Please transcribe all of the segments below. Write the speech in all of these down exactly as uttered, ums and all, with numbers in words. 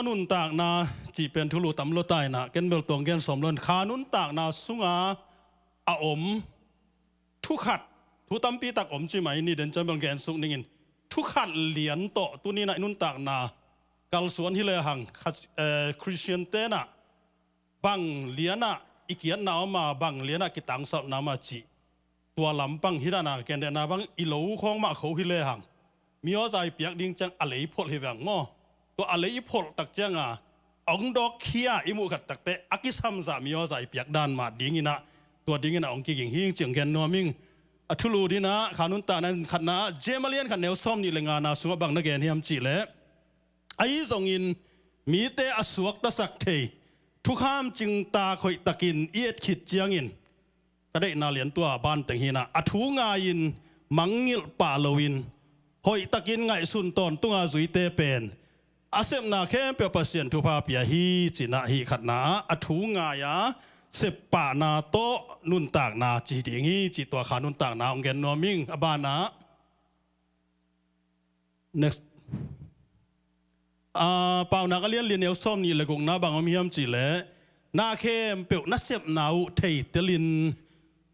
Nuntakna cih pen thulu tam lua ta inah, ken bel tuang gen sawm lua in, kha nuntakna sunga a om thu khat, thu tampi tak om ci mah i ni den ciang bel gen suk ningin, thu khat lian tawh tuni inah i nuntakna kalsuan hi lehang, kha, eh, Khristian tenah bang lianah i kiatna om a, bang lianah kitangsapna om a cih, tua lampang hi dana, ken dena bang i lo khawng mah kho hi lehang, mi aw za i piak ding ciang a lei pholh hi veng maw. Tua a lei i pholh tak cianga ong dawk khia i muh khat takte a kisamzah mi aw za i piak dan mah dinginah, tua dinginah ong kiging hi ing cih ong gen nuam ing. A thulu dinah kha nuntakna khatna, James a lian khat neu sawm nih le ngana sungah bang na gen hiam cihleh, ahi zongin mite a suaktasak thei thukham cingtak hoihtakin i et khit ciangin, ka deihna lian tua banteng hinah, a thu ngai-in mangngilh pah loin hoihtakin ngaihsun tawntunga zuite pen a sepna khempeuh Pasian thupha pia hi cinah, hih khatna ah a thu ngai-a seppahna tawh nuntakna ci ding hi cih tua kha nuntakna hong gen nuam ing. A banah Next. Ah, Paunak a lian li neu sawm nih le gukna bang om hiam cihleh, na khempeuh na sepna uh theitel in,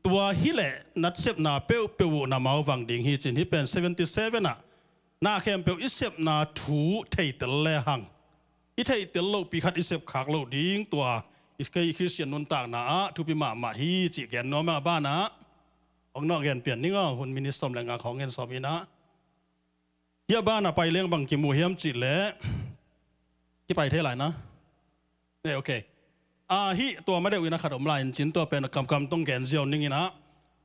tua hileh na sepna peuhpeuh uh na mau vang ding hi cin, hih pen seventy seven ah na khempeuh i sepna thu theitel lehang, i theitel lohpi khat i sepkhak loh ding, tua i kei Khristian nuntakna ah thupi mahmah hi cih gen nuam a. Banah ong nawh gen pian ning aw, hun minit sawm le nga khawng gen sawm inah. Hih a banah pai leng bang kimu hiam cihleh, kipai thei lai na. Eh, ok. Ah, hih tua ma deuh inah khat om lai in cin, tua pen kamkam tong gen ziau ning inah.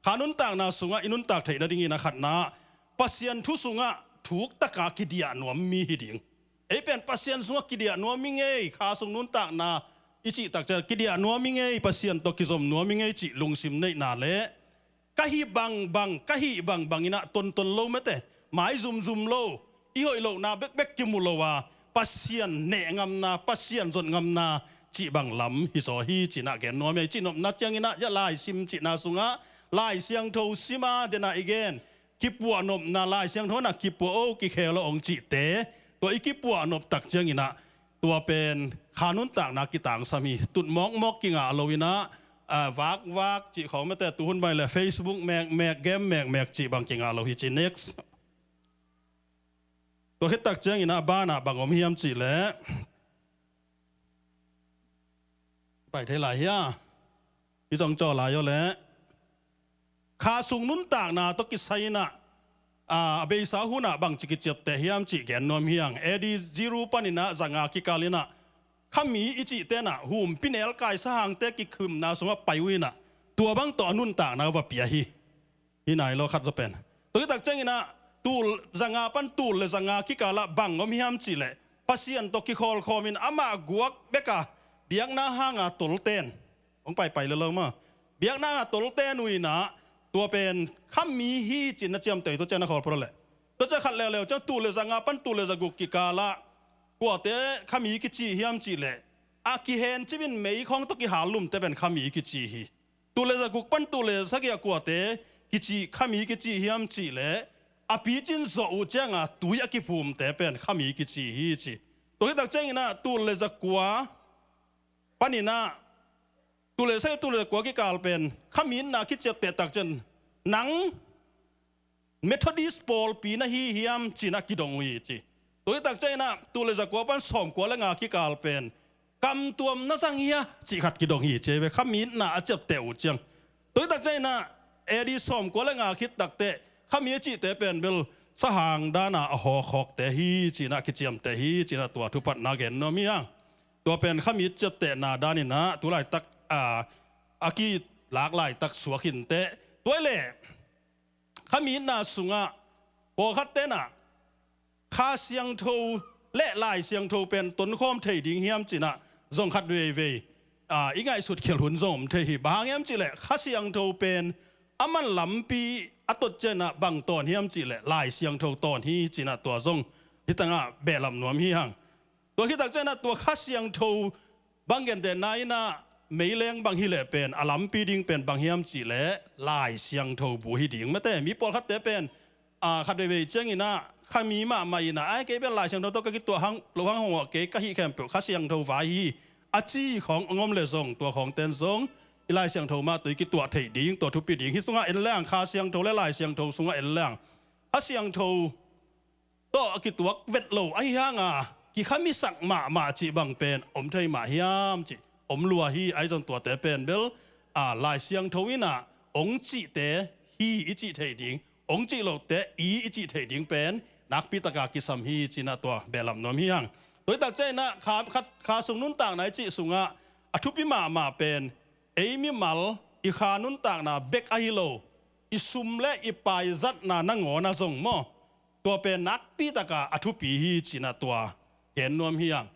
Kha nuntakna sungah i nuntak theih nading inah khatna, Pasian thu sungah thuktaka kidiah nuam mi hi ding. Ei pen Pasian sungah kidiah nuam i ngei, kha sung nuntakna i cih tak ciang kidiah nuam i ngei, Pasian tawh kizom nuam i ngei cih lungsim neihna le ka hih bangbang, ka hih bangbang inah tonton lo mete, mai zumzum lo, i hoih lohna bekbek kimu lo a, Pasian neh ngamna, Pasian zot ngamna cih bang lam hi zaw hi cinah gen nuam hi. Cih nopna cianginah, ya laisim cihna sungah Lai Siangtho sima dena i gen, kipuah nopna, Lai Siangtho na kipuah o, kikhel o ong cihte, tua i kipuah nop tak cianginah tua pen kha nuntakna kitangsam hi. Tut mawkmawk kingah lo inah, ah, vakvak cih khawng mete, tuhun bai le Facebook mekmek, game mekmek cih bang kingah lo hi ci. Next. Tua khit tak cianginah banah bang om hiam cihleh, pai thei lai hia? I zong caw lai aw leh. Kha sung nuntakna tawh kisai inah, ah, a beisa hunah bangci kiciapteh hiam cih gen nuam hi hang. A D zero paninah zanga kikal inah khami i cih tenah humpi nelkai sahangte kikhumna sungah pai uh inah, tua bang tawh a nuntakna va pia hi. Hi nai lo khat zaw pen. Tua hi tak cianginah tul zanga pan tul le zanga kikalah bang om hiam cihleh, Pasian tawh kikhawlkhawmin amah guak beka biakna hanga tolten, hong paipai le lo maw, biakna hanga tolten uh inah, tua pen khami hi cin na ciamteh, tua ciang na khawl phot leh. Tua ciang khat leuleu ciang tul le zanga pan tul le zaguk kikalah kuate khami kici hiam cihleh, a kihencipin meikhawng tawh kihal lumte pen khami kici hi. Tul le zaguk pan tul le sagih a kuate kici, khami kici hiam cihleh, a picin zawh uh cianga tui a kiphumte pen khami kici hi ci. Tua hi tak cianginah tul le zakua paninah tul le sagih, tul le zakua kikal pen khami itna kiciapteh tak ciang, nang Methodist pawlpi na hi hiam cinah kidong uh hi ci. Tua hi tak cianginah tul le zakua pan sawmkua le nga kikal pen kamtuam na zang hia cih khat kidong hi ci ve, khami itna a ciapteh uh ciang. Tua hi tak cianginah A D sawmkua le nga khit takteh khami a cihte pen bel sahang dana a hawkhawkte hi cinah kiciamteh hi cinah tua thupatna gen nuam hi hang. Tua pen khami ciaptehna daninah tu laitak, ah, a kilak laitak suak hinteh. Tua hi leh khami itna sungah pawlkhat tenah Kha Siangtho le Lai Siangtho pen tonkhawm thei ding hiam cinah zong khat veivei, ah, i ngaihsut khial hun zong om thei hi. Bang hang hiam cihleh Kha Siangtho pen a man lampi a tot cianginah bang tawn hiam cihleh Lai Siangtho tawn hi cinah tua zong hih tangah behlap nuam hi hang. Tua khit tak cianginah tua Kha Siangtho bang gentehna inah meileng bang hileh pen a lampi ding pen bang hiam cihleh Lai Siangtho bu hi ding. Mate, mi pawlkhatte pen, ah, khat veivei cianginah khami mahmah in ah, ai kei bel Lai Siangtho tawh ka kituah hang lo hang hong awh kei, ka hih khempeuh Kha Siangtho vai hi, a ci khawng hong om leh zong, tua khawngten zong i Lai Siangtho mah tawh i kituah theih ding, tua thupi ding. Hih sungah en leng, Kha Siangtho le Lai Siangtho sungah en leng, Kha Siangtho tawh a kituak vet lo ahi hanga kikhamisak mahmah cih bang pen om thei mah hiam cih om lua hi. Ahi zong tuate pen bel, a, Lai Siangtho in ah hong cihte hi i cih thei ding, hong cih lote i i cih thei ding pen nakpi taka kisam hi ci-in ah tua behlap nuam hi hang. Tua hi tak ciangin ah kha, kha, kha sung nuntakna i cih sungah a thupi mahmah pen ei mimal i kha nuntakna bek ahi lo, i sum le i pai zatna nangawn ah zong maw, tua pen nakpi taka a thupi hi ci-in ah tua gen nuam hi hang.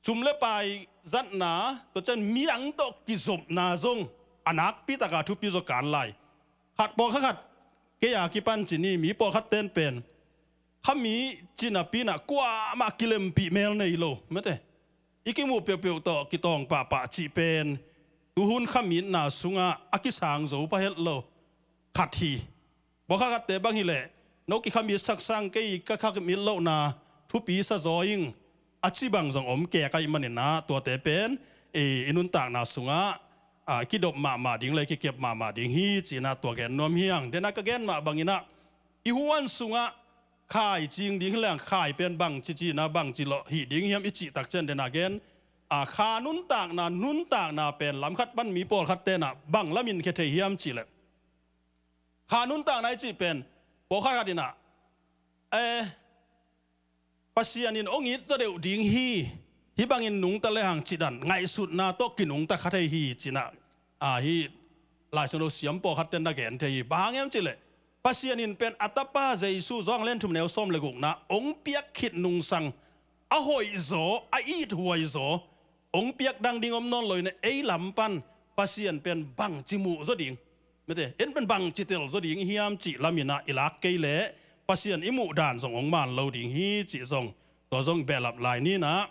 Sum le pai zatna, tua ciang midang tawh kizopna zong a nakpi taka thupi zaw kan lai. Khat pawlkhat khat, kei a kipan ci ni, mi pawlkhat ten pen khami cih napi-in ah kuamah kilempih mel nei lo, mate. I kimuh peuhpeuh tawh kitawng pahpah cih pen tuhun khamitna sungah a kisang zo pha het lo khat hi. Pawlkhat khatte bang hileh, no kikhamit saksang kei, ka khamit lohna thupi sa zaw ing, a ci bang zong om kei ka hih manin ah, tuate pen i, i nuntakna sungah, a, kidop mahmah ding le kikep mahmah ding hi ci-in ah tua gen nuam hi hang. Dena ka gen mah bangin ah i huan sungah khai cing ding hi leng, khai pen bangci cihna, bangci lawh hih ding hiam i cih tak ciang dena gen, a, kha nuntakna, nuntakna pen lam khat pan mi pawlkhat ten ah bang lamin khia thei hiam cih leh, kha nuntakna i cih pen pawlkhat khat in ah, eh, Pasian in hong it zaw deuh ding hi, hih bangin nungta lehang cih dan ngaihsutna tawh kinungta kha thei hi ci-in ah, a, hih Lai Siangtho siam pawlkhat ten na gen thei hi. Bang hang hiam cih leh, Pasian in pen a Tapa Jesu, Johan lian thum neu sawm le gukna, hong piak khit nungsang a hoih zaw, a ithuai zaw, hong piak dang ding om nawn lo in ah ei lam pan Pasian pen bangci muh zaw ding, mate, en pen bangci tel zaw ding i hiam cih lamin ah i lak kei leh Pasian i muh dan zong hong man lo ding hi cih zong, tua zong behlap lai ni-in ah,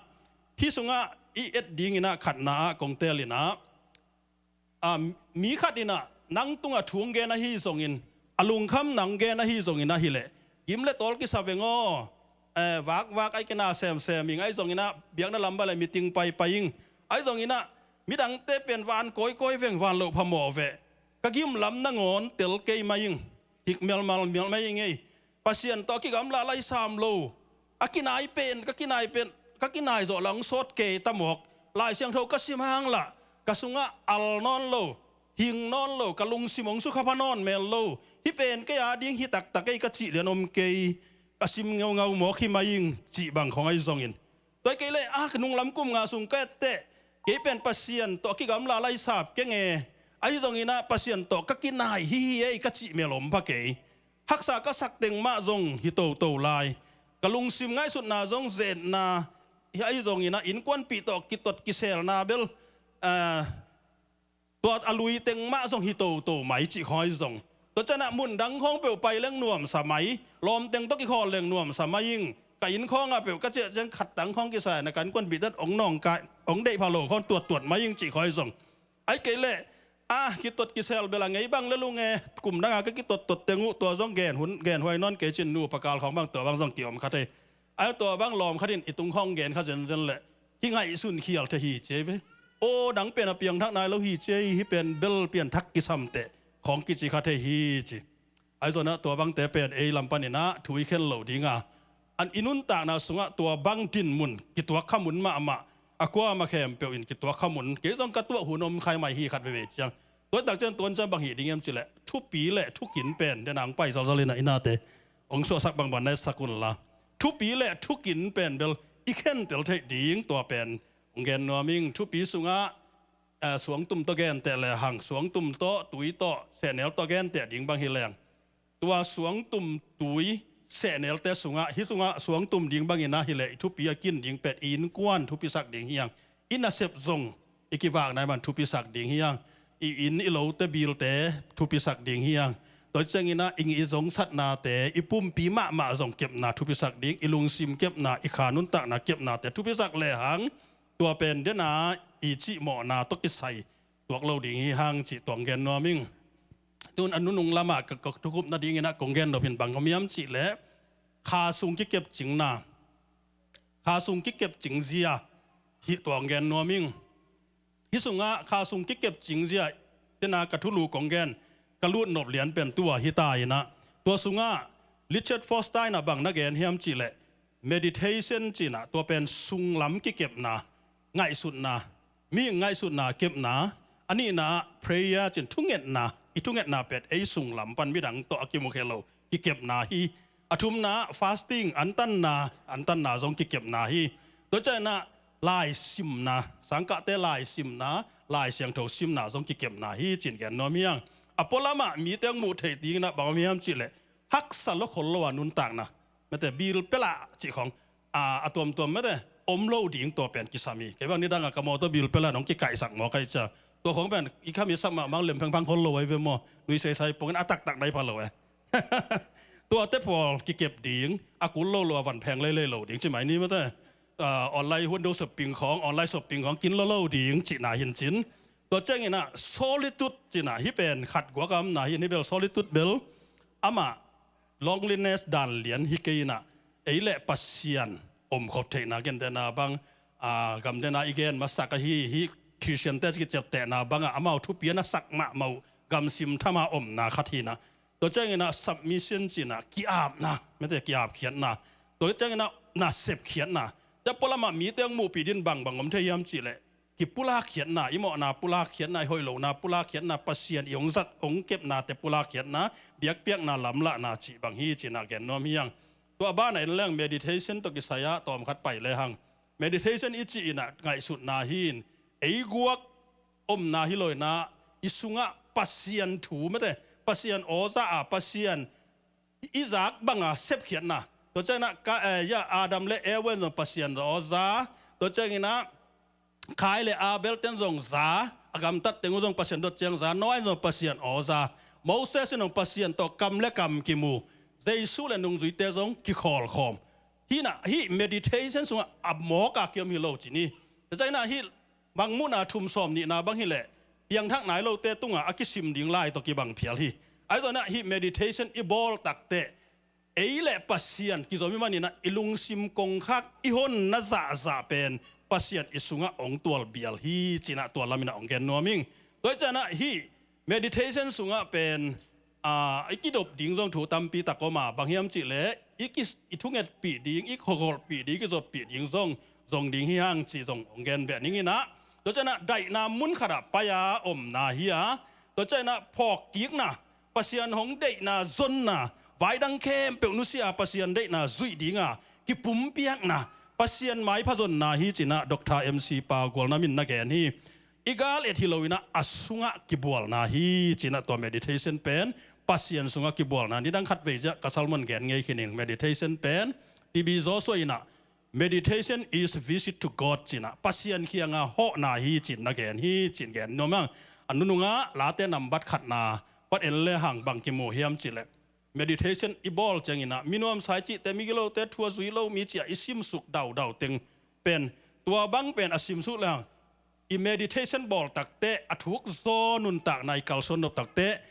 hih sungah i et dingin ah khatna ah kong teel in ah, a, mi khat in ah nang tungah thu hong gen ahi zongin, a lungkham nang gen ahi zongin ahileh, gim le tawl kisa veng aw, eh, vakvak ai kena semsem ing, ahi zongin ah biakna lam bang le meeting paipai ing, ahi zongin ah midangte pen van kawikawi veng, van loh phamawh veh, ka gim lam nangawn tel kei mai ing, hik mialmal mial mai ing ei. Pasian tawh a kigamla lai sam lo, a kinai pen, ka kinai pen, ka kinai zawh lah hong sawt kei ta mawk. Lai Siangtho ka sim hang lah ka sungah al nawn lo, hing nawn lo, ka lungsim hong sukha pha nawn mel lo. Hih pen kei a ding hi taktak ei ka cih lian om kei, ka sim ngeungau mawk hi mai ing cih bang khawng ahi zongin, tua hi kei leh, a, ka nunglam kum nga sung ka etteh, kei pen Pasian tawh a kigamla lai sap keng e, ahi zongin ah Pasian tawh ka kinai hi hi ei ka cih mel om pha kei. Haksa ka sak teng mah zong hi toto lai. Ka lungsim ngaihsutna zong zetna, ahi zongin ah innkuanpih tawh kitot kiselna bel, ah, tua a lui teng mah zong hi toto mai cih khawng ahi zong. Tua ciangin ah mun dang khawng peuh pai leng nuamsa mai, lawm teng tawh kikhawl leng nuamsa mai ing. Ka inn khawngah peuh ka ciah ciang khat dang khawng kisa in ah ka innkuanpihte hong nawngkai, hong deih pha lo khawng tuattuat mai ing cih khawng ahi zong. Ahih kei leh, a, kitot kisel bel a ngei bang le lung e, kum dangah ka kitottot teng uh, tua zong gen hun, genhuai nawn kei cin, nupa kal khawng bang tua bang zong kiom kha thei. Ahi tua bang lawm khat in i tung khawng gen kha zenzen leh, kingaihsun khial thei hi ci ei ve. Aw, nang pen a piangthak nai lo hi ci ei, hih pen bel pianthak kisam teh khawng kici kha thei hi ci. Ahi zongin ah tua bangte pen ei lam panin ah thu i khen lo ding a, an i nuntakna sungah tua bang dinmun, kituak kha mun mahmah, a kuamah khempeuh in kituak kha mun, kei zong ka tuah hun om khai mai hi khat veivei ciang. Tua tak ciang tuan ciang bang hih ding hiam cih leh, thupi le thukin pen, den ang pai zalzal in ah i nate hong suahsak bangbang na etsak un la. Thupi le thukin pen bel i khentel theih ding tua pen hong gen nuam ing. Thupi sungah, eh, suangtum tawh genteh lehang, suangtum tawh, tui tawh, sehnel tawh genteh ding bang hi leng, tua suangtum, tui, sehnelte sungah, hih sungah suangtum ding bangin ahih leh i thupi a kin ding pen i innkuan thupisak ding hi hang. I nasep zong i kivakna i man thupisak ding hi hang. I inn i lote bilte thupisak ding hi hang. Tua ciangin ah i, i zongsatnate, i pumpi mahmah zong kepna thupisak ding, i lungsim kepna, i kha nuntakna kepnate thupisak lehang, tua pen den a i cihmawhna tawh kisai tuak lo ding hi hang cih tua hong gen nuam ing. Tun a nunung lamah ka, ka thukhupna dingin ah kong gen nop hi bang om hiam cih leh, Kha sung kikepcingna, kha sung kikepcing zia hi tuang gen nuam ing. Hih sungah kha sung kikepcing zia tena ka thulu kong gen, ka lut nop lian pen tua hi ta inah. Tua sungah Richard Foster inah bang na gen hiam cihleh, meditation cinah tua pen sunglam kikepna, ngaihsutna, mi ngaihsutna kepna. A nihna ah prayer cin thungetna, i thungetna pet ei sunglam pan midang tawh a kimukhia lo kikepna hi. A thumna ah fasting, antanna, antanna zong kikepna hi. Tua cianah laisimna, sangkahte laisimna, Lai Siangtho simna zong kikepna hi cin gen nuam hiang. A pualamah mite hong muh theih dinginah bang om hiam cihleh, haksa lo khol lo a nuntakna, mete bilpela cih khong, a, a tuamtuam mete om lo ding tua pen kisam hi. Kei bang nidangah ka mawtaw bilpela nong kikaihsak maw kai cia. Tua khong pen i kham i sak mahmah lem phengphang khol lo ai ve maw. Nui seisai pongin a taktak nai pha lo e. Tuate pawl kikep ding, a kul lo lo a van pheng leilei lo ding ci mai ni mete. A, online window shopping khong, online shopping khong kin lo lo ding cihna hin cin. Tua cianginah solitude cinah hih pen khat guak a omna hin, hih bel solitude bel amah loneliness dan lian hi kei inah, ei le Pasian omkhop theihna, gentehna bang, a, gamdena i gen masak ahi, hih Khristiante kiciaptehna bangah amau thupi a na sak mahmah uh gamsim thama omna khat hinah. Tua cianginah submission cinah ki-apna, mete ki-apkhiatna. Tua cianginah na sepkhiatna. Tua pualamah mite hong muhpih din bangbang om thei hiam cihleh, kipulakkhiatna, i mawhna pulakkhiatna, i hoih lohna pulakkhiatna, Pasian i hong zat hong kepnate pulakkhiatna, biakpiakna lamlahna cih bang hi cinah gen nuam hiang. Tua banah en leng meditation tawh kisai-ah tawmkhat pai lehang. Meditation i cih inah ngaihsutna hin, ei guak omna hi lo inah, i sungah Pasian thu mete, Pasian awza a, Pasian i zak banga sepkhiatna. Tua cianginah ka, eh, ya, Adam le Eva in zong Pasian aw za. Tua cianginah Kain le Abel ten zong za, a gamtat teng uh zong Pasian dot ciang za, Noah in zong Pasian aw za. Moses in zong Pasian tawh kam le kam kimu. Jesu le nungzuite zong kikhawlkhawm. Hinah, hih meditation sungah a mawk a kiom hi lo ci ni. Tua cianginah hih bang muhna thum sawm nihna bang hileh, piangthak nai lote tungah a kisim ding lai tawh kibang phial hi. Ahi zongah hih meditation i bawl takteh, ei le Pasian kizom i maninah i lungsim kongkhak, i honna zahzah pen Pasian i sungah hong tualbial hi cinah tua laminah hong gen nuam ing. Tua hi cianah hih meditation sungah pen, a, i kidop ding zong thu tampi tak om a, bang hiam cihleh, i ki, i thungetpih ding, i khokholhpih ding, i kizoppih ding zong, zong ding hi hang cih zong hong gen beh ning inah. Tua cianah daihna mun khatah pai-a omna hi a. Tua cianah phawkkikna, Pasian hong deihna zonna, vaidang khempeuh nusia Pasian deihna zuih dinga kipumpiakna, Pasian maipha zonna hi cinah Doctor M C Pa gualna min na gen hi. I gal et hi lo inah a sungah kibualna hi cinah tua meditation pen Pasian sungah kibualna. Nidang khatvei ciah ka sermon gen ngei khin ing, meditation pen T B Joshua inah, meditation is visit to God cinah, Pasian kianga hawhna hi cin na gen hi cin gen nuam ang. A nunungah Late nambat khatna pan en lehang bang kimu hiam cihleh, meditation i bawl cianginah minuamsa i cihte, migilote thu a zui lo mi ci-a i simsuk daudau teng pen, tua bang pen a simsuk lehang, i meditation bawl takteh, a thuk zaw nuntakna i kalsuan nop takteh,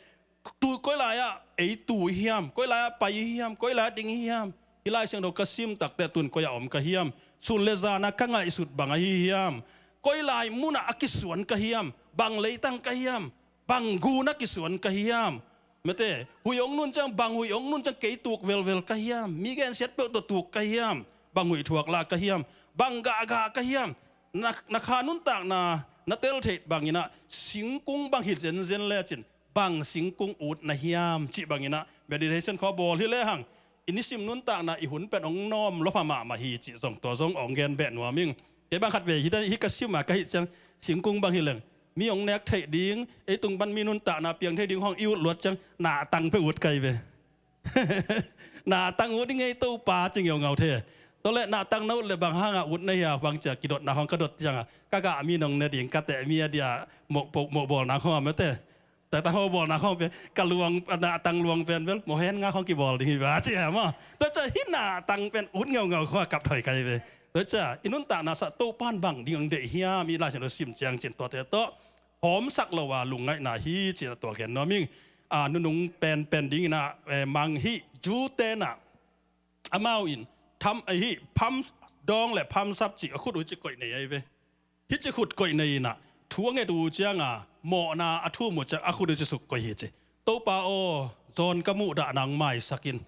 tu koi lai-ah ei tu i hiam, koi lai-ah pai i hiam, koi lai-ah ding i hiam, hih Lai Siangtho ka sim takteh tun koi-ah om ka hiam, sun le zana ka ngaihsut bang ahi hiam, koi lai munah a kisuan ka hiam, bang leitang ka hiam, bang gun a kisuan ka hiam. Mete, huih hong nun ciang, bang huih hong nun ciang kei tuk velvel ka hiam, mi gensiat peuh tawh tuk ka hiam, bang huih thuak lah ka hiam, bang gahgah ka hiam. Na, na kha nuntakna na tel theih banginah singkung bang hi zenzen lecin, bang singkung ut na hiam cih banginah meditation khaw bawl hi lehang, i nisim nuntakna i hun pen hong nawm lawpha mahmah hi cih zong tua zong hong gen beh nuam ing. Kei bang khatvei hi, hih ka sima ka hih ciang, singkung bang hi leng, mi hong nek theih ding, ei tung pan mi nuntakna piang theih ding hong i ut luat ciang, nahtang peuh ut kai ve. Nahtang ut i ngei, Topa ci ngeungau the. Tua leh nahtang na ut leh bang hanga ut na hia, bang cia kidotna hong ka dot cianga, ka gah mi nong ne ding, ka teh mi a dia mohbawlna hong a mete. Taktak hong bawlna hong pen, ka luang, nahtang luang pen bel mohen nga hong kibawl ding hi ba cia maw. Tua cia hih nahtang pen ut ngeungau hong a kap thoi kai ve. Tua cia i nuntakna sah Topan bang ding hong deih hiam, i Lai Siangtho sim ciang cin tuate tawh hawmsak lo a lungngaihna hi cin a tua gen nuam ing. A, nunung penpen dinginah, eh, mang hih Jew tenah, Amau in tham ahi, pham dawng le pham sap cih a khut uh ci koih nei ahi ve. Hih ci khut koih nei inah thu a nget uh cianga mawhna a thum uh ciang a khut uh ci suk koih hi ci. Topa aw, John ka muhdah nang maisak in.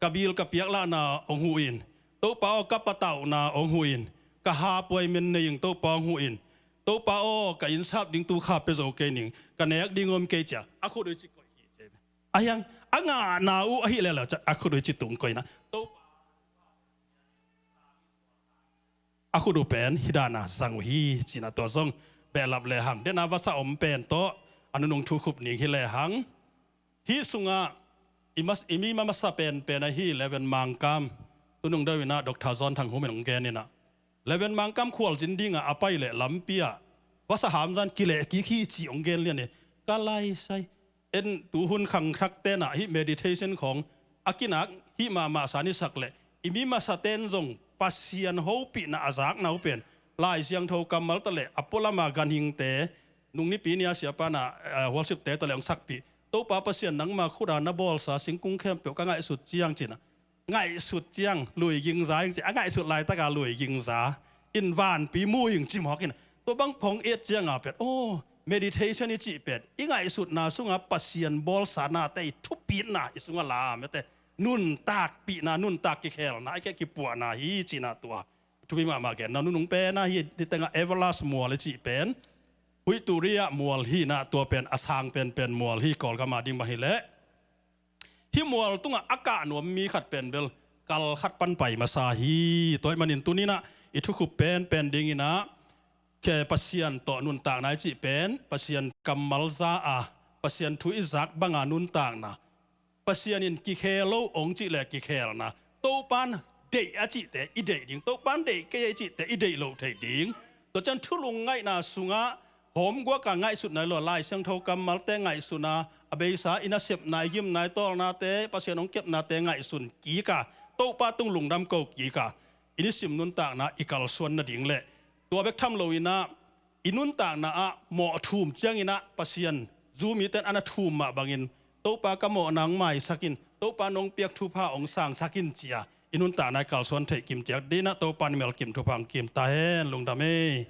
Ka bil ka piaklahna hong huh in. Topa aw, ka patauhna hong huh in. Ka hapuai men nei ing Topa hong huh in. Topa aw, ka innsap ding tu kha pia zo kei ning. Ka nek ding om kei cia a khut uh ci koih hi ci. A hiang a ngahna uh ahi leh lo cia a khut uh ci tung koihna. Topa a khut uh pen hih dana zang uh hi cina tua zong behlap lehang. Dena vasa om pen tawh a nunung thu khup ning hi lehang. Hih sungah i mas-, i mi masa penpen ahi Reverend Mangkam, tunung deuh inah Doctor John Thang Hum in hong gen inah, Reverend Mangkam khualzin dingah a pai leh lampi ah vasa hamzan kileh kik hi ci hong gen lian hi. Ka laisai. En tuhun khangthak tenah hih meditation khawng a kinak hih mahmah san i sak leh i mi masa ten zong Pasian hopihna a zakna uh pen Lai Siangtho kammal ta leh a pualama ganhingte, nung nipi nia siapa na, eh, worship te ta leh hong sakpih. Topa Pasian, nangma khuta na bawlsa singkung khempeuh ka ngaihsut ciang cina, ngaihsut ciang lui gingza ing ci, a ngaihsut laitaka lui gingza in vanpi mu ing ci mawk in. Tua bang phong et cianga pen aw, meditation i cih pen i ngaihsutna sunga Pasian bawlsa nate i thupitna i sunga lamete nuntakpihna, nuntak kikhelna, a keh kipuahna hi cina tua thupi mahmah genna. Nunung pena hi, hi tenga Everlast mual i cih pen huih turiah mual hi inah tua pen a sang penpen mual hi Kawlgama ding mah hileh. Hih mual tungah a kah nuam mi khat pen bel kal khat pan pai masa hi. Tua ahih manin tuninah i thukhup penpen dinginah ke Pasian tawh nuntakna i cih pen Pasian kammal za a, Pasian thu i zak banga nuntakna. Pasian in kikhel lo hong cih leh kikhelna. Topan deih a cihte i deih ding, Topan deih kei a i cihte i deih loh theih ding. Tua ciang thulung ngaihna sungah hawmguaka ngaihsutna hi lo, Lai Siangtho kammalte ngaihsun a, a beisa i nasepna, i gimna, i tawlnate, Pasian hong kepnate ngaihsun kika, Topa tung lungdam ko kika i nisim nuntakna i kalsuan nading leh tua bek tham loinah i nuntakna ah mawh thum cianginah Pasian zu miten a na thum mah bangin Topa ka mawh nang maisak in, Topa nong piak thupha hong sangsak in cia i nuntakna i kalsuan theih kim ciat dinah Topa in melkim thupha hong kim ta hen. Lungdam ei.